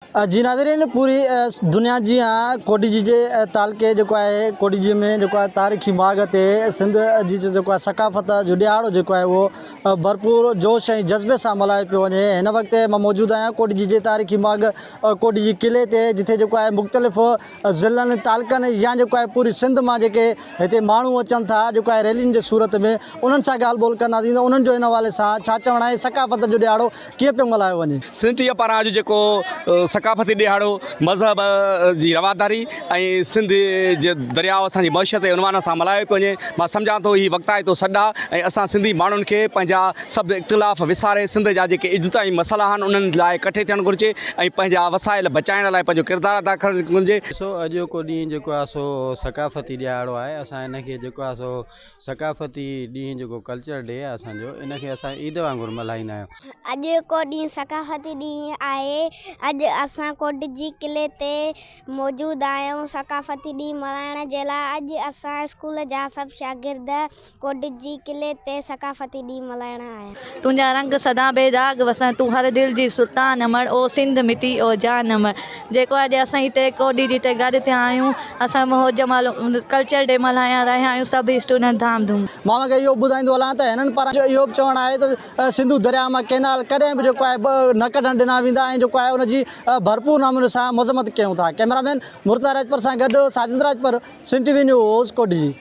جي ناظرين پوري دنيا جيان ڪوٽيجي جي تعلقي جيڪو آهي ڪوٽيجي ۾ جيڪو آهي تاريخي ماڳ تي سنڌ جي جيڪو آهي ثقافت جو ڏهاڙو جيڪو آهي اهو ڀرپور جوش ۽ جذبي سان ملهايو پيو وڃي هن وقت مان موجود آهيان ڪوٽيجي جي تاريخي ماڳ ڪوٽيجي قلعي تي جتي جيڪو آهي مختلف ضلعن تعلقن يا جيڪو آهي پوري سنڌ مان جيڪي هتي ماڻهو اچن ٿا جيڪو آهي ريلين جي صورت ۾ انهن سان ڳالهه ٻولهه ڪنداسين ته انهن جو ان حوالي سان ڇا چوڻ آهي ثقافت جو ڏهاڙو ڪيئن پيو ملهايو وڃي؟ سنڌ ٽي وي پاران اڄ جيڪو ثقافتي ڏهاڙو مذهب جي رواداري ۽ سنڌ جي درياء اسان جي معيشت جي عنوان سان ملهايو پيو وڃي مان سمجهان ٿو هي وقتائتو سڏ آهي ۽ اسان سنڌي ماڻهن کي پنهنجا سڀ اختلاف وساري سنڌ جا جيڪي اجتماعي مسئلا آهن انهن لاء ڪٺي ٿيڻ گهرجي ۽ پنهنجا وسائل بچائڻ لاء پنهنجو ڪردار ادا ڪرڻ گهرجي. ڏسو اڄوڪو ڏينهن جيڪو آهي سو ثقافتي ڏهاڙو آهي اسان ان کي جيڪو آهي سو ثقافتي ڏينهن جيڪو ڪلچر ڊي آهي اسان جو ان کي اسان عيد وانگر ملهائيندا آهيون. اڄوڪو ڏينهن ثقافتي ڏينهن آهي. اڄ اسان ڪوٽجي قلعي تي موجود آهيون ثقافتي ڏينهن ملهائڻ جي لاء اڄ اسان اسڪول جا سڀ شاگرد ڪوٽجي قلعي تي ثقافتي ڏينهن ملهائڻ آيا آهيون. تنهنجا رنگ سدا بي داغ وسن تون هر دل جي سلطان امڙ او سنڌ مٽي او جان امڙ جيڪو اڄ اسان هتي ڪوڏي جي تي گڏ ٿيا آهيون اسان موج مالو ڪلچر ڊي ملهايان رهيا آهيون سڀ اسٽوڊنٽ ڌام ڌوم. مان اوهان کي اهو به ٻڌائيندو هلان ته هنن پاران اهو به چوڻ آهي ته سنڌو درياء مان ڪينال ڪڏهن به جيڪو آهي نه ڪڍڻ ڏنا ويندا ۽ جيڪو آهي ان جي ڀرپور نموني سان مذمت ڪيون ٿا ڪئميرا مين مرتضيٰ راڄپر سان گڏ Sajid Rajpar Sindh T V news Kotdiji.